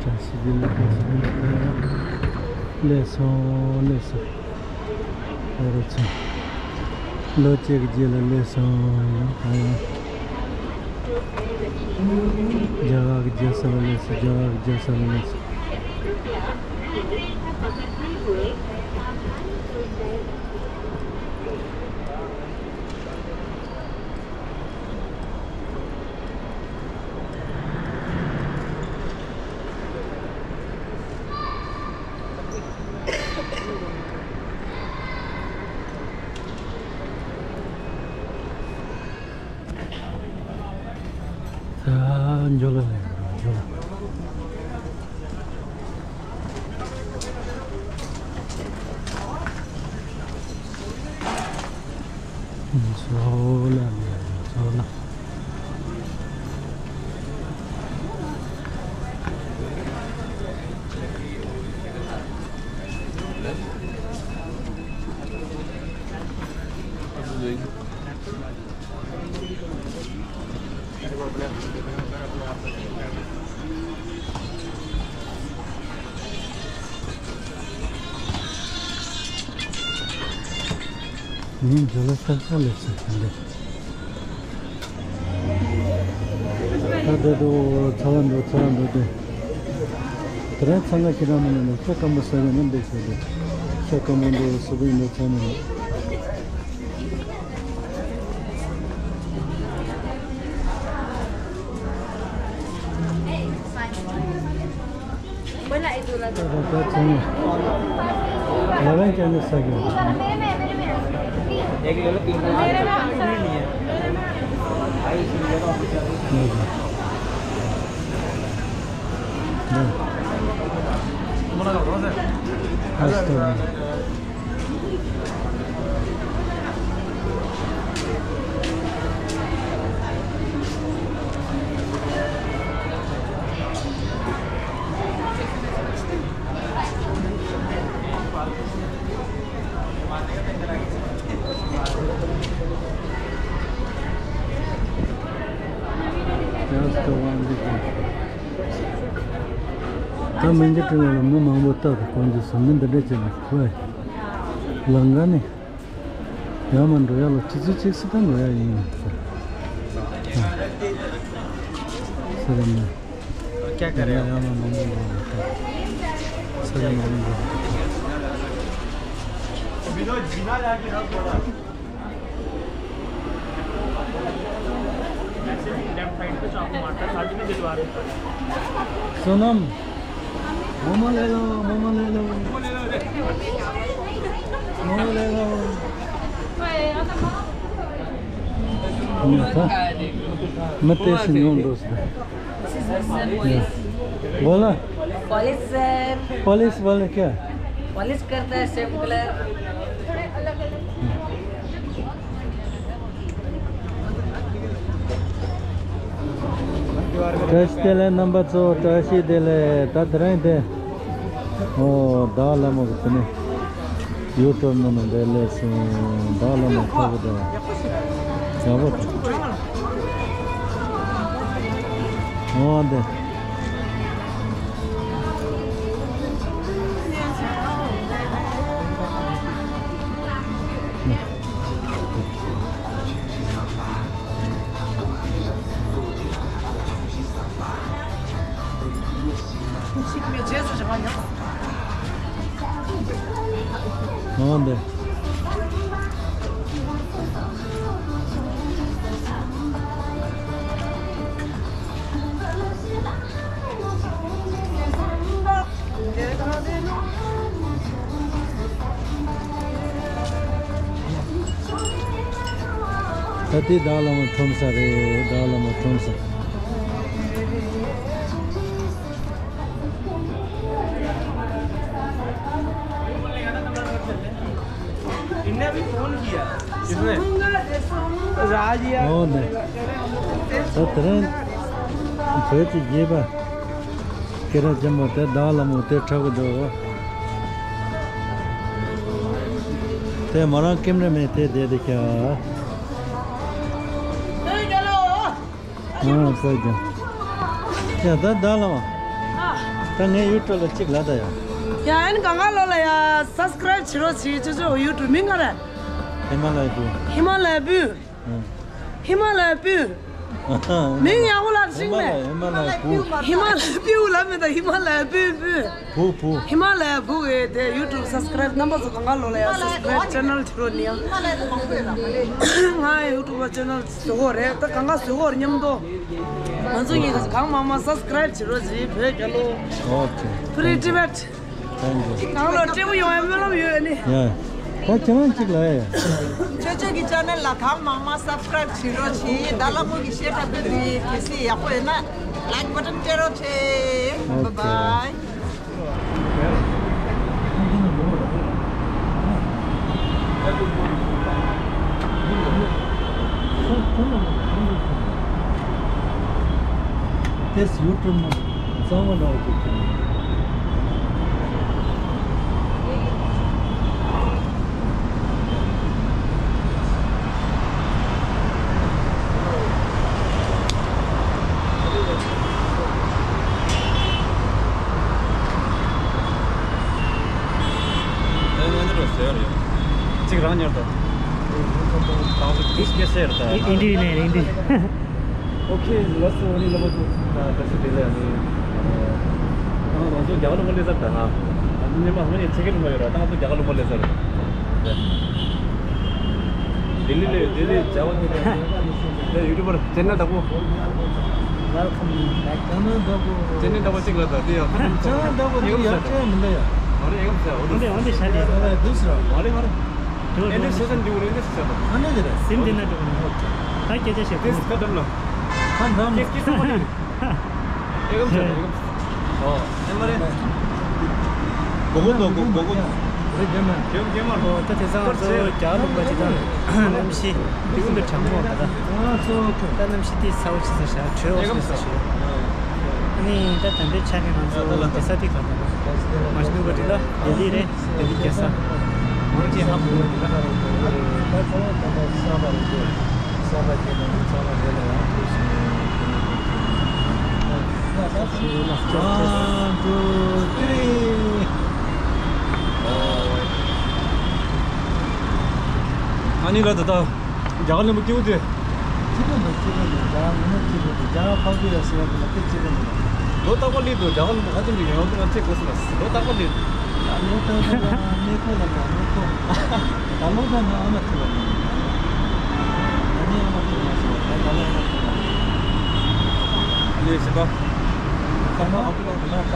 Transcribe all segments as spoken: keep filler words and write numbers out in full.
ལས་སོང་། ལས་སོང་། ཨ་རོ་ཚོ། ལོ་གཅིག་གི་རྗེས་ལ་སླེབས་སོང་། རྒྱ་གར་གྱི་རྒྱལ་ས་ལ་སླེབས་སོང་། རྒྱ་གར་གྱི་རྒྱལ་ས་ལ་སླེབས་སོང་། ད་འཇོ་ལ་ལས་འཇོ་ལ། འཇོ་ལ་ལས་འཇོ་ལ། ངས་འཇོ་ལ་སྟག་ཤར་ལས་ཚོད་ཀྱི་འདུག་ད་ལྟ་དུ་ཚ་བ་འདུག་ཚ་བ་འདུག་སྟེ། དེ་རིང་འཚང་ཁ་ཁྱེད་རང་མ་ནས་ཤ་སྐམ་པོ་ཟ་གི་ན་འདུག་ཟེར་ཏེ། ཤ་སྐམ་པོ་འདུག་ཟ་གི་འདུག་ཚང་མ་ནས། ད་ད་ད་ཚང་མ་ལ་ལན་ཅན་ནི་ས་གི། ད་མི་འདི་སྤྲིན་ལ་མི་མང་པོ་སྟག་ཏུ་གོན་རྒྱུ་སོང་ནི་འདི་འདྲ་བྱས་ནས་ཁོས་ལང་ག་ནས་ཡར་མར་འགྲོ་ཡ་ལ་ཆུ་ཚོད་གཅིག་སུ་ད་འགྲོ་ཡ་ཡིན་ཟེར། ཟེར་ནས། क्या कर रहे हो? ཡར་མར་མང་པོ་འགྲོ་ཡ་ལ་ད་ས་ཆ་མང་པོ་འགྲོ་ཡ་ད། सोनम, मोमो ले लो, मोमो ले लो। मोमो ले लो। मैं तेरे से नहीं हूँ दोस्त। बोला। Polish sir. पॉलिश बोले क्या? पॉलिश करता है सेम कलर। བཀྲ་ཤིས་བདེ་ལེགས་རྣམ་པ་ཚོ། བཀྲ་ཤིས་བདེ་ལེགས། ད་དེ་རིང་དེ། ཨོ། ད་ལ་མོ་གི་དེ་ནས་ཡུ་ཊུབ་ནང་ནས་འདི་སླེབས་སོང་། ད་ལ་མོ་ཁ་གི་འདྲ་བ་ཡག་པོ་འདུག་ཨོ་འདི། ཨོ་འདི། ད་ལྟའི་ཟླ་བ་ལྷ་མོ་ཁྲོམ་ས་རེད། ཟླ་བ་ལྷ་མོ་ཁྲོམ་ས། इसने राज या ཨོ་ནི། ད་དེ་རིང་བོད་ཀྱི་རྒྱལ་པོ་སྐེ་རགས་ཆེན་པོ་དེ་ཟླ་བ་ལྷ་མོ་དེ་འཁྲབ་གི་འདུག་དེ་མོ་རང་ཀེམ་ར་མེན་དེ་བསྡད་དེ་ཁྱེད། ཨ་ཁོས་ཀྱང་། ཡ་ད་ཟླ་བ་ལྷ་མོ། ཨ། ད་ངའི་ཡུ་ཊུབ་ལ་གཅིག་ལབ་ད་ཡ། ཡ་ཨན་གང་ག་ལོ་ལ་ཡ་སབ་སི་ཀ་རེབ་བྱེད་རོགས་བྱེད། ཅོ་ཅོ་ཡུ་ཊུབ་མིང་ག་རེ། ཧི་མ་ལ་ཡ་བུ། ཧི་མ་ལ་ཡ་བུ། ཧི་མ་ལ་ཡ་བུ། མིང་ཡག་པོ་ལབ་ཤིག་མེ། ཧི་མ་ལ་ཡ་བུ། ཧི་མ་ལ་ཡ་བུ་ལབ་མེད་ད། ཧི་མ་ལ་ཡ་བུ་བུ། བུ་བུ། ཧི་མ་ལ་ཡ་བུ་གི་དེ་ཡུ་ཊུབ་སབ་སི་ཀ་རེབ་རྣམ་པ་ཚོ་གང་ག་ལོ་ལ་ཡ་སབ་སི་ཀ་རེབ་ཅེ་ནལ་བྱེད་རོགས་ནི་ཡ། ང་ཡུ་ཊུབ་ཅེ་ནལ་བཟོ་གོ་རེད། ད་གང་ག་བཟོ་གོ་རེད་མཉམ་དུ། ང་ཚོ་གཉིས་ཀ་གང་མང་མང་སབ་སི་ཀ་རེབ་བྱེད་རོགས་བྱེད། བོད་རྒྱལ་ལོ། ཨོ་ཁེ། Free Tibet། Thank you. གང་ལོ་སྤྲེའུ་ཡོང་བའི་སྨོན་ལམ་ཡོད་ནི། ཡ། ད་ཁྱེད་རང་གཅིག་ལ་ཡ། ཅོ་ཅོ་གི་ཅེ་ནལ་ལ་གང་མང་མང་སབ་སི་ཀ་རེབ་བྱེད་རོགས་བྱེད། ད་ལ་མོ་གི་བཤད་གྲྭ་པོ་རེད། གལ་སྲིད་ཡག་པོ་ཡོད་ན་ལའིཀ་བ་ཊན་སྤྲད་རོགས་བྱེད། ཨོ་ཁེ། བཱའི་བཱའི། ཏེས་ཡུ་ཊུབ་ནང་གཙང་མ་འདྲ་བོ་ཅིག་བྱུང་། གཅིག་རང་ཉར་དང་། ཨིན་ཌི་ནས་ཨིན་ཌི། ཨོ་ཁེ། ལགས་སོ། ཨ་ནི་ལགས་སོ། ད་ལྟ་ཞུ་དེ་ལས་ཨ་ནི། ང་ཚོ་རྒྱ་གར་ལུང་པ་སླེབས་ཚར་ད། ང་ཉི་མ་ཧ་མ་ཡི་ཆེ་གེ་ལུང་པ་ཡོད་ར། ད་ང་ཚོ་རྒྱ་གར་ལུང་པ་སླེབས་ཚར། ལྡི་ལི་ལས་ལྡི་ལི་རྒྱ་བ་ཐེ་ལས་ཡུ་ཊུབ་པར་ཅེ་ནལ་བདག་པོ། Welcome back. ཅེ་ནལ་བདག་པོ་གཅིག་ལ་ད་དེ་ཡ། ཅེ་ནལ་བདག་པོ་དེ་ཡ་ཅེ་མི་འདྲ་ཡ། ཨོ་རེད། ཨེ་གམ་ས་ཨོ་རེད། འོན་ཏེ་འོན་ཏེ་ཤ་དེ། ཨོ་རེད། འདུག་ཟེར་ར། ཨོ་རེད། ཨོ་རེད། ཨེ་འདི་སེ་ཤན་འདི་འོ་རེད། འདི་སེ་ཤན། ཨ་ནི་རེད། སིམ་དེ་ན་འགྲོ་གི་མི་འདུག་ད་སྐད་ཆ་བཤད་དེ་ཁ་འགྲམ་ལ། ཁ་འགྲམ། སྐད་སྐད་ཚང་མ་རེད། ཨེ་གམ་ས་ཨེ་གམ་ས། ཨོ་ཨེ་མ་རེད། གོ་གོ་གོ་གོ་གོ་གོ། རེད་རྒྱ་མ། རྒྱ་མ་རྒྱ་མ། ཨོ་ད་དེང་སང་ང་ཚོ་རྒྱ་ལུང་པ་ཅིག་དང་གནམ་གཤིས་དེ་ཀུན་ཏུ་གྲང་མོ་ད་ད། ཨ་སོ་ཁོ། ད་གནམ་གཤིས་དེ་ཚ་བོ་ཆེ་ས་ཤ་དྲོད་ཨེ་གམ་ས་ཨེ་གམ་ས། ཨ་ནི་ད་ད་ལྟའི་ཆ་ནས་ང་ཚོ་བསྡད་ས་དེ་ག་ད་ན་མ་ཤི་ནུ་ག་དྲི་ལ་ལྡི་ལི་རེད། ལྡི་ལི་རྒྱལ་ས། ང་ཚོ་ཧ་གོ་གི་རེད། ད་ཁོ་ད་ད་ས་བ་རེད། ས་བ་དེ་ནང་ས་བ་རེད་ལ་ཡང་ཐུག་སོང་། One, two, three. ཨ་ནི་ལ་ད་ད་རྒྱ་གར་ལ་མི་སྐྱིད་པོ་དེ། སྐྱིད་པོ་འདུག་སྐྱིད་པོ་འདུག་རྒྱ་གར་མི་ནི་སྐྱིད་པོ་འདུག་རྒྱ་གར་ཕག་པའི་ཡ་ཟེར་བ་དེ་ལ་དཔེ་སྐྱིད་པོ་འདུག་ལོ་རྟག་པར་སླེབས་འདུག་རྒྱ་གར་ལ་ཁ་ཐུག་གི་ཡོང་དུས་ང་ཚེ་དགོས་སོང་ལ། ལོ་རྟག་པར་སླེབས། ལོ་རྟག་པར་ལ་གནས་ཐོག་ལ་ཡང་གནས་ཐོག་ད་ལོ་ད་ང་ཨ་མ་ཐུག་ལ་ཡིན། ད་ནི་ཨ་མ་ཐུག་ལ་སོང་། ད་ད་ལོ་ཨ་མ་ཐུག་ལ་ཡིན། ཨ་ནི་ཞེས་པ། ད་ང་ཨ་ཕི་ལོག་ད་ང་ད་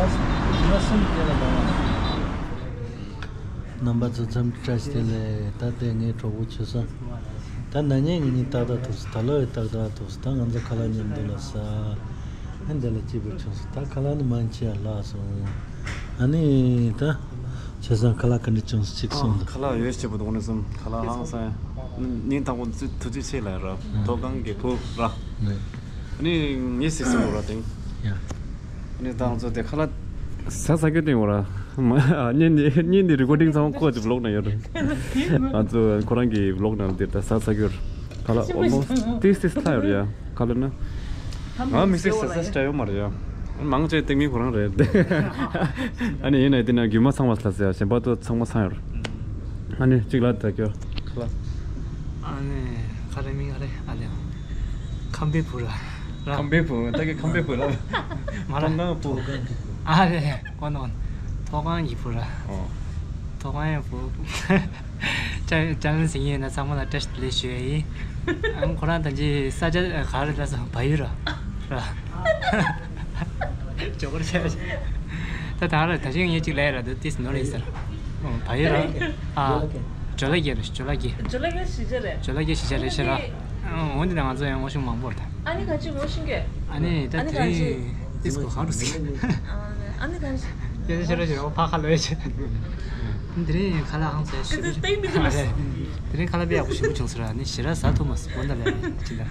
ང་སེམས་བདེ་ལ་ད་ང་། རྣམ་པ་ཚོ་འཚམས་འདྲི་བཀྲ་ཤིས་བདེ་ལེགས། ད་ལྟའི་ངའི་གྲོགས་པོ་ཆོས་བཟང་། ད་ན་ནིང་ངེད་གཉིས་ཏག་ཏག་ཐུག་སོང་། ད་ལོ་ཡང་ཏག་ཏག་ཐུག་སོང་། ད་ང་ཚོ་ཁ་ལག་མཉམ་དུ་ལ་ཟ། ཨ་འདི་ལ་སྐྱིད་པོ་བྱུང་སོང་། ད་ཁ་ལག་ནི་མང་ཆེ་བ་བརླག་སོང་། ཨ་ནི་ད་ཆོས་བཟང་ཁ་ལག་ག་འདྲ་བྱུང་སོང་གཅིག་གསུངས་དང་། ཁ་ལག་ཡོད་ཆེ་པོ་འདུག་ནས་སོང་། ཁ་ལག་ཧང་སང་། སྙིང་ཐག་པ་ནས་ཐུགས་རྗེ་ཆེ་ལབ་ར། མཐོ་སྒང་གི་བུ་ར། ཨ་ནི་ངས་སྲིད་སྲིད་འགྲོ་ར་དེང་། ཡ། ཨ་ནི་ད་ང་ཚོ་དེ་ཁ་ལག་ཟ་ཟ་རྒྱུ་དེ་འོ་ར། མ་ཨ་བརྙན་འདི་བརྙན་འདི་རི་ཀོར་ཌིང་ཚང་མ་ཁོ་ཅིག་བི་ལོག་ན་ཡོད་རེད། ང་ཚོ་ཁོ་རང་གི་བི་ལོག་ནང་འདིར་ད་ཟ་ཟ་རྒྱུར་ཁ་ལག་ཨོལ་མོ་སི་ཊི་ཏིས་ཏིས་ཐ་ཡོད་རེད་ཡ། ཁ་ལག་ན་ང་དམིགས་བསལ་ཟ་ཟ་ཞིག་ཡོད་མ་རེད་ཡ། མང་ཆེ་སྟེང་མི་ཁོ་རང་རེད། ཨ་ནི་ཡིན་ན་དེ་ན་རྒྱུ་མ་ཚང་མ་ལ་ཟ་ཡ། གཞན་པ་ཚོ་ཚང་མ་ཚང་ཡོད་རེད། ཨ་ནི་གཅིག་ལ་ད་ཁྱོད་ཁ་ལག་ཨ་ནི་ཁ་ལག་མིང་ཨ་རེ་ཨ་ལེ། ཁམས་པའི་བུ་ར། ར། ཁམས་པའི་བུ། ད་གི་ཁམས་པའི་བུ་ལ། མ་ར། ཐོག་ནང་བུ། ཨ་རེ། ཀོ་ནོན། ཐོག་ཁང་གི་བུ་ར། ཨོ། ཐོག་ཁང་ཡི་བུ། ཅ་ཅ་ལན་ཟིན་ཡིན་ན་ཚང་མ་ལ་བཀྲ་ཤིས་བདེ་ལེགས་ཞུ་ཡ་ཡིན། ཨང་ཁོ་རང་ད་ཅི་ས་ཆ་ག་རེ་ལ་ས་བལ་ཡུལ་ར། ར། ཇོ་གར་ཆ། ད་ད་ར་ད་ཅི་ངས་ཅིག་ལས་ར་འདུག་ཏིས་ནོར་ཡིན་ས། ཨོ་བལ་ཡུལ་ར། ཨ། ཇོ་ལ་རྒྱལ་ར་ཇོ་ལ་རྒྱལ། ཇོ་ལ་རྒྱལ་གཞིས་ཆགས་རེད། ཇོ་ལ་རྒྱལ་གཞིས་ཆགས་རེད་ཤེས་ར། ཨ་འོན་ཏེ་ན་ང་ཚོ་ཡང་ངོ་ཤེས་མང་པོ་རེད། ཨ་ནི་ག་ཅི་ངོ་ཤེས་གི། ཨ་ནི་ད་ཨ་ནི་དེ་ག་ཅི། རིང་ཏིས་གོ་གང་རུ་སི། ཨ་ནི་ག་ཅི། ཡ་ཤེས་ར་ཤེས་ར་ཕ་ཁ་ལོས་ཤེས། དེ་རིང་ཁ་ལག་ཧང་སང་ཞིབ་པོ་བྱུང་། ཨ་རེད། དེ་རིང་ཁ་ལག་དཔེ་ཡག་པོ་ཞིབ་པོ་བྱུང་སོང་ར། ཨ་ནི་ཞེ་དྲག་ཟ་ཐུབ་མ་སོང་། དགོང་དག་ལས་ཅི་ལ།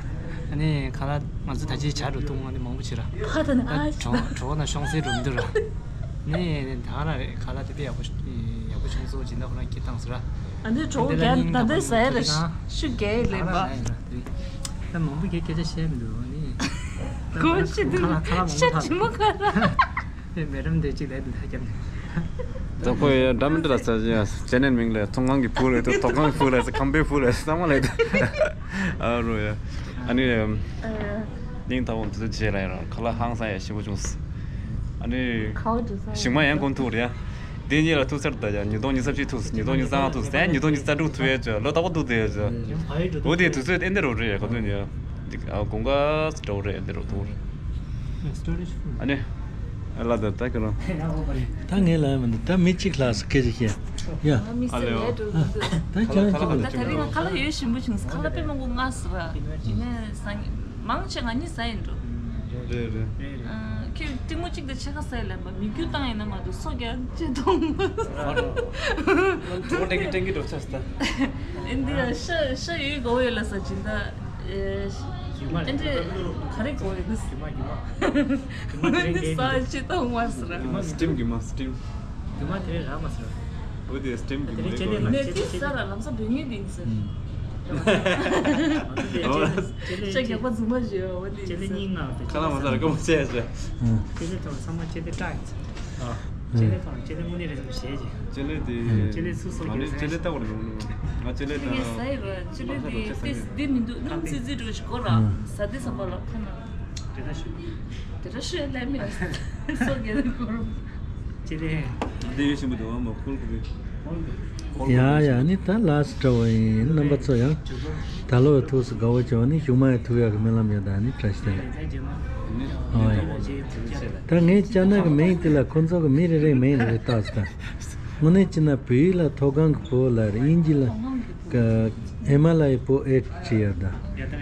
ཨ་ནི་ཁ་ལག་ང་ཚོ་ད་ཅི་ཇ་འགྲོ་འཐུང་ཨ་ནི་མང་པོ་བྱེད་ར། ཕ་ད་ནི་ཨ་ཞིག་གྲོགས་གྲོགས་ན་ཤོང་སའི་རུམ་དུ་ར། ནས་ད་ར་རེད། ཁ་ལག་དེ་དཔེ་ཡག་པོ་ཞིག་ཡག་པོ་བྱུང་སོང་། སྦྱིན་བདག་ཁོ་རང་སྐྱིད་བཏང་ཟེར་ར། ཨ་འདི་གྲོགས་རྒྱ་ད་ལྟ་ཟ་ཡ་རེད། ཤུ་རྒྱ་ཡི་ལེ་བ། ད་མང་པོ་གས་སྐད་ཆ་བཤད་མི་འདུག་ཨ་ནི། གོ་ཤི་འདུག་ཁ་ལག་ཁ་ལག་མང་པོ་ཤ་དྲི་མོ་ཁ་ར། མེ་ཌམ་དེ་གཅིག་ལས་དུ་ལྷ་རྒྱབ་ནས། ད་ཁོ་ཡ་འདྲ་མི་འདྲ་ལ་ས་ཅེ་ནལ་མིང་ལས་ཐོང་ཁང་གི་བུ་ལས་དུ་ཐོག་ཁང་གི་བུ་ལས་ཁང་པའི་བུ་ལས་ཚང་མ་ལས་དུ་ཨ་རོ་ཡ། ཨ་ནི་སྙིང་ཐག་པ་དུ་རྗེས་ལ་ཡ་རང་ཁ་ལག་ཧང་སང་ཡ་ཞིམ་པོ་བྱུང་། ཨ་ནི་ཞིག་མ་ཡང་གོན་ཐུག་རེད་ཡ། དེ་གཉིས་ལ་ཐུག་ཚར་ད་ཡ། ཉིས་སྟོང་ཉི་ཤུ་རྩ་གཅིག་ཐུག་ཉིས་སྟོང་ཉི་ཤུ་རྩ་ལྔ་ཐུག་ཡ། ཉིས་སྟོང་ཉི་ཤུ་རྩ་དྲུག་ཐུག་ཡ་ཅོ་ལོ་ཏག་པ་ཐུག་དེ་ཡ་ཅོ། འོ་དེ་དུས་ཚོད་ཨེ་འདི་རུ་རེད་ཡ་ག་དུས་ནས་ཡ། དགུན་ཁ་འདྲ་བོ་རེད་ཨེ་འདི་རུ་ཐུག་རེད། ཨ་ནི། ཨ་ལ་ད་ད་ཁྱོད་རང་། ད་ངས་ལ་མི་འདུག་ད་མི་གཅིག་ལ་སྐད་ཆ་བཤད་ཡ། ཨ་མི་སེ་ཨ་ལེ་ལས་འགྲོ་གི་འདུག་ད་ཁྱོད་རང་གཅིག་ལ་ད་ད་རིང་ཁ་ལག་ཡོད་ཞིམ་པོ་བྱུང་སོང་། ཁ་ལག་དཔེ་མང་པོ་མངགས་སོང་ར། ཡིན་ནའི་ཟ་མང་ཆེ་ང་གཉིས་ཟ་ཡིན་འགྲོ། རེད་རེད། ཨ་ཁྱོད་གཏི་མུག་གཅིག་དང་ཕྱེད་ཀ་ཟ་ཡི་ལབ་པ་མི་རྒྱུ་བཏང་ཡིན་ན་མ་གཏོགས་སོ་རྒྱག་ཅེས་མཐོང་མ་སོང་། ཁྲོ་ཁྲོ་ཏེང་གི་ཏེང་གི་འགྲོ་ཆགས་སོང་ད། ཨེ་འདི་ཡ་ཤ་ཤ་ཡོད་དགོས་ཡོད་ལ་ས་ཅིན་ད། ཨེ་ཤ་ཨེ་འདྲས་ག་རེ་དགོས་ཡོད་ནི་ས། ས་ཅི་ཏང་བ་ཟེར་ར། སི་ཊིམ་རྒྱུ་མ་སི་ཊིམ། རྒྱུ་མ་དེ་རེད་ར་མ་ཟེར་ར། འོ་དེ་སི་ཊིམ་རྒྱུ་མ་དེ་རེད་གོ། ནས་དེ་ས་ར་ལམ་སང་བུད་ངེས་དེ་ཡིན་ཟེར། ཤ་རྒྱགས་པ་རྫུན་མ་ཞིག་ཡོད་འོ་དེ་ཡིན་ཟེར། ཁ་ལག་མ་ཟ་ར་ཀ་མ་བྱས་ཟེར། ཅེ་ལེ་ཐོག་ཚང་མ་ཅེ་ལེ་སྐྲག་ཡིན་ཟེར། ཅེ་ལེ་ཐོག་ཅེ་ལེ་དངོས་གནས་རེད་ཟེར་བྱས་ཀྱི། ཅེ་ལེ་དེ། ཅེ་ལེ་སུ་སོགས་ཨ་ནི་ཀྱི་ཅེ་ལེ་ལྟ་བར་རུང་ནོ། ང་ཅེ་ལེ་དང་། ངས་ཟ་ཡི་ར་ཅེ་ལེ་དེ་ཏེས་འདི་མི་འདུག་སྣུམ་ཙི་ཙི་འགྲོ་ཞིག་གོ་ར། ཟ་དེ་ཟ་པ་ལ་ཁ་ན། དེ་འདྲ་ཞུ། དེ་འདྲ་ཞུ་ལས་མེད། སོ་རྒྱལ་དུ་གོ་རུ། ཅེ་ལེ། དེ་ཡོད་ཞིམ་པོ་འདུག་ཨ་མ་ཁུལ་གོ་བི། ཡ་ཡ་ནི་ད་ལ་སི་ཊ་བ་ཡིན་རྣམ་པ་ཚོ་ཡང་། ད་ལོ་ཐུགས་སུ་དགའ་བོ་བྱུང་ནི་གཞུག་མ་ཡང་ཐུག་ཡག་གི་སྨོན་ལམ་ཡོད་ད་ནི་བཀྲ་ཤིས་བདེ་ལེགས། ཨོ་ཡ། ད་ངས་ཅ་ན་གི་མིང་དེ་ལ་ཁོ་ཚོ་གི་མི་རེ་རེ་མིང་རེ་རེ་བཏགས་སོང་ད། དངོས་གནས་བྱས་ན་བོད་ཡིག་ལ་མཐོ་སྒང་གི་བོད་ལ་རེད། དབྱིན་ཇི་ལ་ཀ་ཧི་མ་ལ་ཡའི་བོད་ཨེ་ཅི་ཡོད་ད།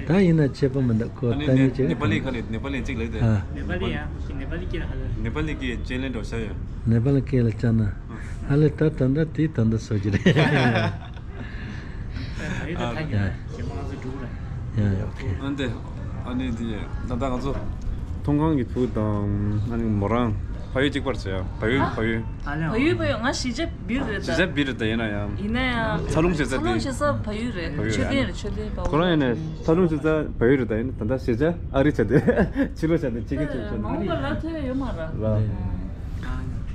ད་ཡིན་ན་ཁྱད་པར་མི་འདུག་ཁོ་ཨ་ནི་ལྟ་ནི་ཉན་ཅིག་ནེ་པ་ལི་ག་རེ་ནེ་པ་ལི་གཅིག་ལབ་དེ། ཨ། ནེ་པ་ལི་ཡ་ནེ་པ་ལི་སྐད་ལ་ཧ་ལ། ནེ་པ་ལི་སྐད་ཅེ་ལེན་འགྲོ་ཤ་ཡོད། ནེ་པ་ལི་སྐད་ལ་བཅར་ན། ཧ་ལས་ད་ད་ལྟ་དེ་ད་ལྟ་སོ་གི་རེད། ད་ཡོད་ད་ཐག་ཉེ་ཡ། ཞེ་མ་ང་ཚོ་འགྲོ་གི་རེད། ཡ་ཡ་ཨོ་ཁེ། ཨ་འདི་ཨ་ནི་འདི་ད་ལྟ་ང་ཚོ་མཐོང་སྒང་གི་བུ་དང་ཨ་ནི་མོ་རང་ཕ་ཡུལ་གཅིག་པར་བྱས་ཡ། ཕ་ཡུལ་ཕ་ཡུལ། ཨ་ལེ། ཕ་ཡུལ་ཕ་ཡུལ་ང་གཞིས་ཆགས་སྦིར་རེད་ད། གཞིས་ཆགས་སྦིར་རེད་ད་ཡིན་ན་ཡང་། ཡིན་ན་ཡང་། འཚར་ལོངས་བྱེད་ས་འཚར་ལོངས་བྱེད་ས་ཕ་ཡུལ་རེད། ཕ་ཡུལ་མཆོད་རེད། རྟེན་རེད་མཆོད་རྟེན་པ། ཁོ་རང་ཡིན་ནས་འཚར་ལོངས་བྱེད་ས་ཕ་ཡུལ་རེད་ད་ཡིན་ན་ད་ལྟ་གཞིས་ཆགས་ཨ་རི་བྱས་ཏེ་ཕྱི་ལོགས་བྱས་ཏེ་ཕྱི་རྒྱལ་ཕྱོགས་ཕྱོགས་མ་འོངས་པ་ལ་ཐོན་ཡ་ཡོད་མ་རེད། རེད།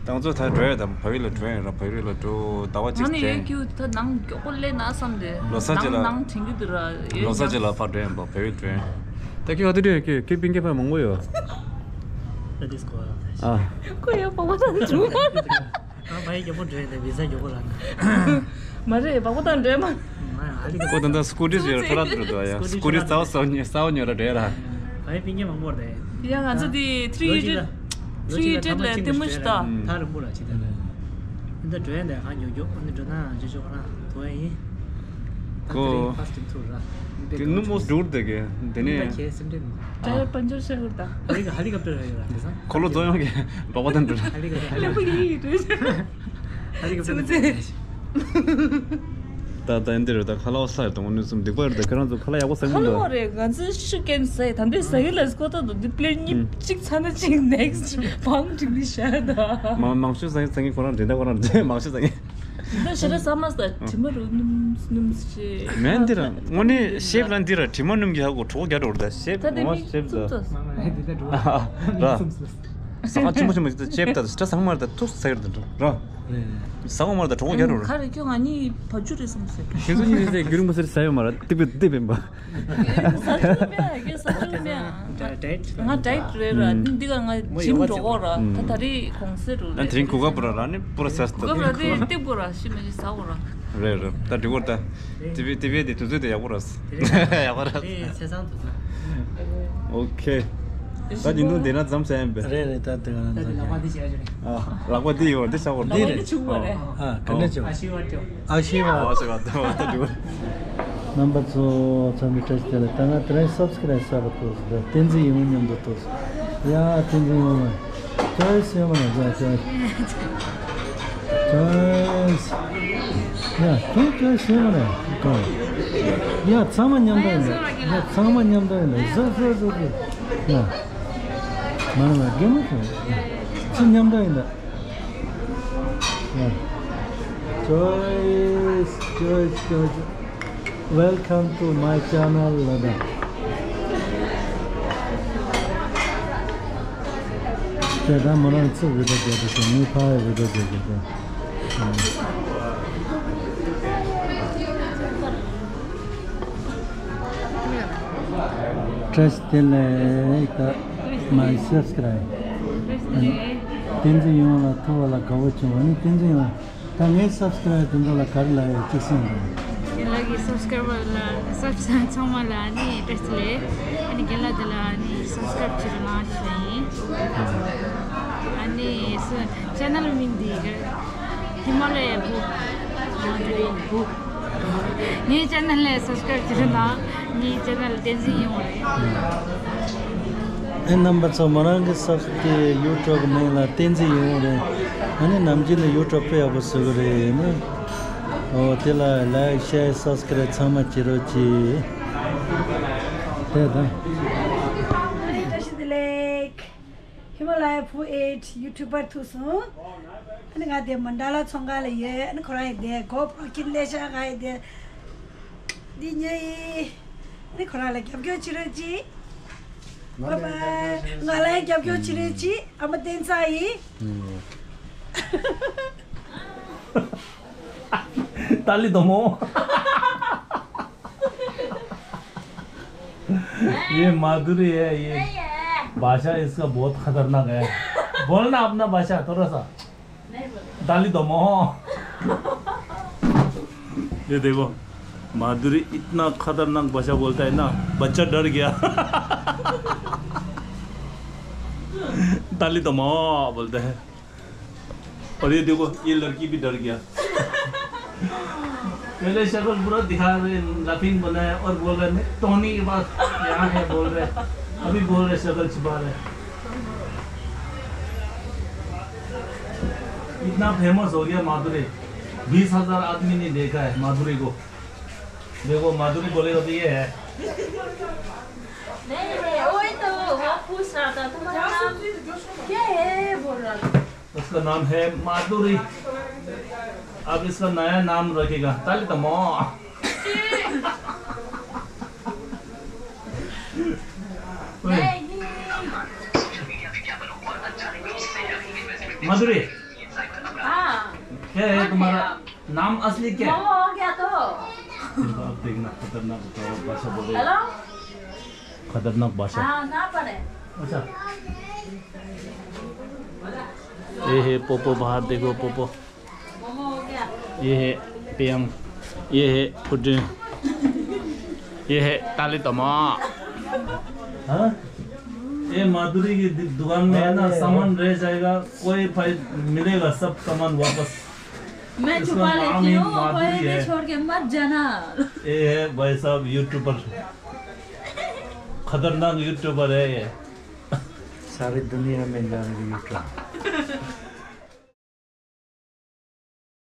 ད་ང་ཚོ་ད་འགྲོ་ཡ་དང་བལ་ཡུལ་ལ་འགྲོ་ཡ་ར། བལ་ཡུལ་ལ་འགྲོ་ཟླ་བ་གཅིག་ང་ནི་ཡོད་ཅན། ཁྱེའུ་ད་ནང་མགྱོགས་པོ་སླེབས་ན་བསམ་སྟེ། ལོ་གསར་རྗེས་ལ། ནང་ནང་དྲན་གྱི་འདུག་ར། ཡོད་ལོ་གསར་ཀྱང་རྗེས་ལ་ཕར་འགྲོ་ཡ་ཡིན་པ་བལ་ཡུལ་འགྲོ་ཡ། ད་ཁྱེད་ག་དུས་འགྲོ་ཡ། ཁྱེད་ཁྱེད་སྤུན་ཀྱག་ཕར་མང་པོ་ཡོད། ད་དེ་སྐོར་ཨ། ཁོ་ཡང་པགས་པ་བཏང་བྱུང་། ང་ཕ་ཡུལ་མགྱོགས་པོ་འགྲོ་ཡ་དེ་བི་ཟ་མགྱོགས་པོ་རག་ན། མ་རེད་པགས་པ་བཏང་འགྲོ་ཡ་མ། ང་ཡང་ཨ་ལི་ཀ་ཁོ་ད་ལྟ་སྐུ་དྲིན་ཟེར་ཐ་ར་དུ་འགྲོ་ཡ། སྐུ་དྲིན་ས་བ་ས་བ་ཉོ་ས་བ་ཉོ་ར་འགྲོ་ཡ་ར། ཕ་ཡུལ་སྤུན་ཀྱག་མང་པོ་རེད། ཡ་ང་ཚོ་དེ་ཐི་རི་ཧན་ཌྲེད། ལོ་གཅིག་ལ་ཐི་རི་ཧན་ཌྲེད་ལ་ལྟད་མོ་ཞིག་ལྟ། ཐག་རིང་པོ་ར་ཅི་ད་རེད། འདི་འགྲོ་ཡ་འདི་གང་མགྱོགས་མགྱོགས་འདི་འགྲོ་ན་ཇོ་ཇོ་ཁོ་རང་དོ་ཡ་ཡིན། ད་ཁོ་དེ་རིང་ཕ་སི་ཊིམ་ཐུག་ར། དེ་ནུབ་མོ་སྒྲུར་དེ་གི་དེ་ནས། ད་ཁྱེད་སེམས་ཁྲལ་མི་འདུག་ད་ཡ་པན་ཇར་ཤ་ཧུར་ད། ཧ་ལི་ཀ་ཧ་ལི་ཀབ་ཊར་ཡོད་ར་དེ་སང་། ཁོ་ལོ་རྫོང་ཡོང་གི་འབག་པ་དང་འགྲོ་ར། ཧ་ལི་ཀབ་ཊར་ཧ་ལི་ཀབ་ཊར། ལེགས་པོ་ཡིན་ཡིན་འགྲོ། ཧ་ལི་ཀབ་ཊར་ཚུན་ཚོད། ད་ད་འདི་རེད་ད། ཁ་ལག་ས་རེད་དང་། དངོས་གནས་སུ་སྡིག་པ་རེད་ད། ཁྱེད་རང་ཚོ་ཁ་ལག་ཡག་པོ་ཟ་གི་མི་འདུག་ཁ་ལག་རེད། ང་ཚོས་ཤུགས་རྐྱེན་ཟ་ཡི་ད་འདི་ཟ་གི་ལ་ཀོ་ཏ་དུ་འདི་པླེན་གཉིས་ཨུམ། གཅིག་ཚར་ན་གཅིག་ནེག་སི་བང་སྒྲིག་ནི་ཤ་ད། མ་མང་ཤོས་ཟ་གི་ཟ་གི་ཁོ་རང་འདྲེ་ད་ཁོ་རང་འདྲེ་མང་ཤོས་ཟ་གི། ད་ཞེ་དྲག་ཟ་མ་ཟ་དྲི་མ་རུ་སྣུམ་སྣུམ་ཞེ། མེན་འདི་ར་དངོས་གནས་ཤེབ་ལ་འདི་ར་དྲི་མ་སྣུམ་གྱི་ཧ་གོ་གྲོགས་རྒྱ་གྲོགས་ད་ཤེབ་ད་དེ་ངོ་མི་ཤེབ་ད། ཙུམ་ཙོ། མ་མ་འདི་ད་འགྲོ་ར། ས་ཁ་ཆེན་པོ་ཆེན་པོ་ཅིག་ད་ཅེབ་ད་ད་ས་ཁ་མར་ད་ཐུག་ས་ཡོད་ད་འགྲོ་ར། ས་ཁ་མར་ད་གྲོགས་རྒྱ་རུ་ར། ཁ་རེ་ཁྱོད་ང་གཉིས་བ་ཅུ་རེད་བསམ་སོང་། ཁྱེད་ཚོ་གཉིས་ཟེར་རྒྱུན་རིང་པོ་ཟེར་ས་ཡོད་མ་ར། ཏི་པི་ཏི་པིན་པ། ས་ཆུ་མེད་ཨ་ཁྱོད་ས་ཆུ་མེད་ཨ། ང་ཌའེ་ཊི་རེད་ར། འདི་ག་ང་ཇིམ་འགྲོ་གོ་ར། ད་ད་རེས་གོང་སེ་རུ་རེད། ད་དེ་རིང་གོ་སྐབས་ར་ར་ནི་པུ་ར་ཟས་ད་གོ་སྐབས་ར་དེ་ཏི་པུ་ར་ཤི་མ་ཤི་ས་གོ་ར། རེད་རེད། ད་འགྲིག་གོ་ད། ཏི་པི་ཏི་པི་དེ་དུས་ཚོད་དེ་ཡག་པོ་ར། ཡག་པོ་ར། དེ་ཚེས་བཟང་དུ་ཚོད། ཨོ་ཁེ། ད་ཉིན་ཐོ་འདི་ན་མཚམས་བཞག་ཡིན་པས། རེད་རེད། ད་དེ་ག་ན་མཚམས་བཞག་ཡིན། ལག་པ་འདི་ཡོད་འདི་ཆག་གོ་འདི་རེད། ཨ་ག་འདྲ་ཆུ་བ་རེད། ཨ་ག་འདྲ་ཆུ་བ། ཨ་ཤི་བ་ཏོ། ཨ་ཤི་བ། ཨ་ཤི་བ་ཏོ་ཏོ་ཏོ། རྣམ་པ་ཚོ་ཚང་མས་བཀྲ་ཤིས་བདེ་ལེགས། ད་ང་དེ་རིང་སབ་སི་ཀ་རབ་བྱས་པ་ཐུགས་སུ་བདེ། བསྟན་འཛིན་ཡིད་འོང་མཉམ་དུ་ཐུགས་སུ། ཡ་བསྟན་འཛིན་ཡིད་འོང་མ། ཅོའི་སི་ཡོད་མ་རེད། ཅོའི་སི། ཅོའི་སི། ཡ་ཁྱོད་ཅོའི་སི་ཡོད་མ་རེད་ཁོང་། ཡ་ཚང་མ་མཉམ་དུ་ཡིན་ད། ཡ་ཚང་མ་མཉམ་དུ་ཡིན་ད། བཟོ་བཟོ་བཟོ་བཟོ། ཡ། མ་ན་མ་རྒན་མོ་ཁྱོད། ཡ་ཚུར་མཉམ་དུ་ཡིན་ད། ཡ། ཅོའི་སི། ཅོའི་སི། ཅོའི་སི། Welcome to my channel, Ladakh. ད་མོ་རང་ཚོ་བི་ཌིའོ་རྒྱག་དུས་སོང་ངས་ཕ་ཡི་བི་ཌིའོ་རྒྱག་དགོས་ད། བཀྲ་ཤིས་བདེ་ལེགས། ད་མ་སབ་སི་ཀ་རའིབ། བསྟན་འཛིན་ཡོངས་ལ་ཐུག་པ་ལ་དགའ་པོ་བྱུང་། ཨ་ནི་བསྟན་འཛིན་ཡོངས། ད་ངའི་སབ་སི་ཀ་རའིབ་དེ་ཚོ་ལ་ག་རེ་ལབ་ཡོད་ཅིག་གསུངས་དང་། རྒན་ལགས་ཀྱི་སབ་སི་ཀ་རའིབ་ལ་སབ་སི་ཚང་མ་ལ་ཨ་ནི་བཀྲ་ཤིས་བདེ་ལེགས། ཨ་ནི་རྒན་ལགས་དེ་ལ་ཨ་ནི་སབ་སི་ཀ་རའིབ་བྱེད་རོགས་གནང་ཞུ་ཡ་ཡིན། ཨ་ནི་སུ་ཅེ་ནལ་མིང་འདི་ག་ཧི་མ་ལ་ཡའི་བུ། ངའི་ཅེ་ནལ་ལ་སབ་སི་ཀ་རའིབ་བྱེད་རོགས་གནང་། ངའི་ཅེ་ནལ་བསྟན་འཛིན་ཡོངས་རེད། ཨེ་རྣམ་པ་ཚོ། མོ་རང་གི་སབ་སི་ཀ་རའིབ་ཡུ་ཊུབ་མིང་ལ་བསྟན་འཛིན་ཡོངས་རེད། ཨ་ནི་ནམ་རྒྱུན་ནས་ཡུ་ཊུབ་དཔེ་ཡག་པོ་བཟོ་གི་རེད་ནི། ཨོ་དེ་ལ་ལའིཀ་ཤེར་སབ་སི་ཀ་རའིབ་ཚང་མ་བྱེད་རོགས་གྱིས། དེ་དང་། བཀྲ་ཤིས་བདེ་ལེགས། ཧི་མ་ལ་ཡའི་བུ་ཨེ་ཡུ་ཊུབ་པར་ཐུག་སོང་། ཨ་ནི་ང་དེ་མན་ཌ་ལ་ཚོང་ཁང་ལ་ཡོད། ཨ་ནི་ཁོ་རང་ཡི་དེ་གོ་པྲོ་ཁྱེར་ལས་ཤག་ག་ཡི་དེ། འདི་ཉོས་ཡིན། ཨ་ནི་ཁོ་རང་ལ་རྒྱབ་སྐྱོར་བྱེད་རོགས་གྱིས། ང་ལ་ཡང་རྒྱབ་སྐྱོར་བྱེད་རོགས་གྱིས། ཨ་མ་བསྟན་འཛིན་ཡིན། ताली दमो। ये माधुरी है, ये भाषा इसका बहुत खतरनाक है। बोलना अपना भाषा थोड़ा सा। ताली दमो। ये देखो, माधुरी इतना खतरनाक भाषा बोलता है ना, बच्चा डर गया। ताली दमो बोलता है। और ये देखो, ये लड़की भी डर गया। पहले शक्ल पूरा दिखा रहे, लाफिंग बनाया और बोल रहे, "नहीं, टोनी के पास यहाँ है," बोल रहे, अभी बोल रहे, शक्ल छुपा रहे। इतना फेमस हो गया माधुरी, बीस हजार आदमी ने देखा है माधुरी को। देखो, माधुरी बोलेगा तो ये है। नहीं, नहीं, वही तो, वो पूछ रहा था, तुम्हारा नाम क्या है बोल रहा था। उसका नाम है माधुरी। अब इसका नया नाम रखेगा, ताली दमो। नहीं। माधुरी, हाँ। क्या है तुम्हारा नाम असली क्या है? मोमो हो गया तो। अब देखना, खतरनाक भाषा बोले। हेलो। खतरनाक भाषा। हाँ, ना पड़े। अच्छा। ये है पोपो, बाहर देखो पोपो। मोमो हो गया। ये है पेयंग। ये है फुटू। ये है ताली तमा। हाँ? ये माधुरी की दु-, दुकान में है ना, सामान रह जाएगा, कोई फायदा मिलेगा, सब सामान वापस। मैं इसका छुपा नाम लेती ही हूँ, माधुरी कोई भी है। छोड़ के मत जाना। ये है भाई साहब यूट्यूबर, खतरनाक यूट्यूबर है ये। सारी दुनिया में जाने यूट्यूबर।